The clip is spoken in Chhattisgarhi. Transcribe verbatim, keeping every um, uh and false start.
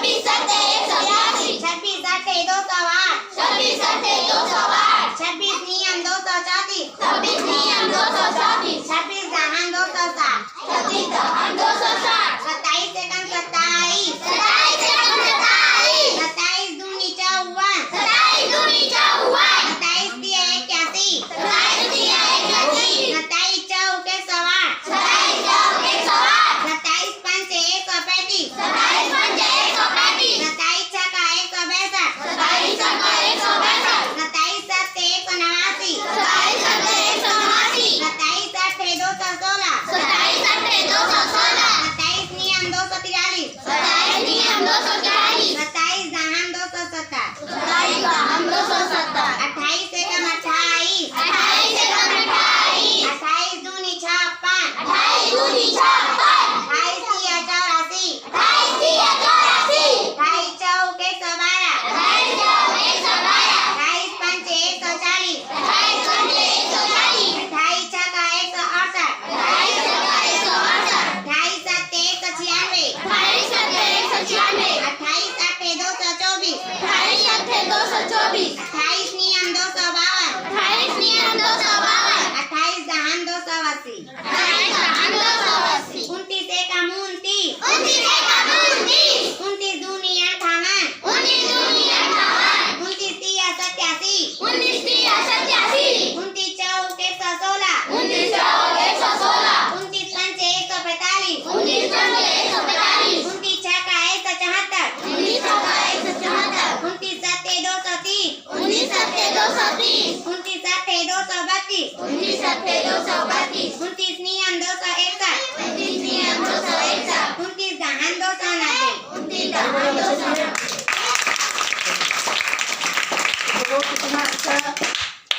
छब्बीस सत्ते एक सौ तिरासी। छब्बीस अट्ठे दो सौ आठ। छब्बीस अट्ठे दो सौ आठ। छब्बीस नियम दो सौ चौंतीस। छब्बीस नियम दो सौ चौंतीस। छब्बीस दहन दो सौ साठ। छब्बीस दहन दो सौ साठ। सत्ताईस एकम सत्ताईस। सत्ताईस एकम सत्ताईस। सत्ताईस दूनी चौवन। सत्ताईस दूनी चौवन। सत्ताईस तिया इक्यासी। सत्ताईस तिया इक्यासी। सत्ताईस चौक एक सौ आठ। सत्ताईस चौक एक सौ आठ। सत्ताईस पंचे एक सौ पैंतीस। सत्ताईस पंचे एक सौ पैंतीस। सत्ताईस छक्का एक सौ बासठ। सत्ताईस छक्का एक सौ बासठ। सत्ताईस सत्ते एक सौ नवासी। सत्ताईस सत्ते एक सौ नवासी। सत्ताईस अट्ठे दो सौ सोलह। सत्ताईस अट्ठे दो सौ सोलह। सत्ताईस नियम दो सौ तिरालीस। सत्ताईस नियम दो सौ तिरालीस। सत्ताईस दहन दो सौ सत्तर। सत्ताईस दहन दो सौ सत्तर। अट्ठाईस एकम अट्ठाईस। अट्ठाईस एकम अट्ठाईस। अट्ठाईस दूनी छप्पन। अट्ठाईस दूनी छप्पन। अट्ठाईस तिया चौरासी। अट्ठाईस तिया चौरासी। अट्ठाईस चौक एक सौ बारह। अट्ठाईस चौक एक सौ बारह। अट्ठाईस पंचे एक सौ चालीस। अट्ठाईस पंचे एक सौ चालीस। अट्ठाईस छक्का एक सौ अड़सठ। अट्ठाईस छक्का एक सौ अड़सठ। अट्ठाईस सत्ते एक सौ छियानवे। अट्ठाईस सत्ते एक सौ छियानवे। अट्ठाईस अट्ठे दो सौ चौबीस। अट्ठाईस अट्ठे दो सौ चौबीस। अट्ठाईस नियम दो सौ बावन। अट्ठाईस नियम दो सौ बावन। अट्ठाईस दहन दो सौ अस्सी। अट्ठाईस दहन दो सौ अस्सी। उनतीस एकम उनतीस। उनतीस एकम उनतीस। उनतीस दूनी अट्ठावन। उनतीस दूनी अट्ठावन। उनतीस तिया सत्यासी। उनतीस तिया सत्यासी। उनतीस चौक एक सौ सोलह। उनतीस चौक एक सौ सोलह। उनतीस पंचे एक सौ पैंतालीस। उनतीस पंचे एक सौ पैंतालीस। उनतीस छक्का एक सौ चौहत्तर। उनतीस छक्का एक सौ चौहत्तर। उनतीस सत्ते दो सौ तीस। उनतीस सत्ते दो सौ तीस। उनतीस अट्ठे दो सौ बत्तीस। उनतीस अट्ठे दो सौ बत्तीस। उनतीस नियम दो सौ इकसठ। उनतीस नियम दो सौ इकसठ। उनतीस दहन दो सौ नब्बे। उनतीस दहन दो सौ नब्बे। देखो कितना अच्छा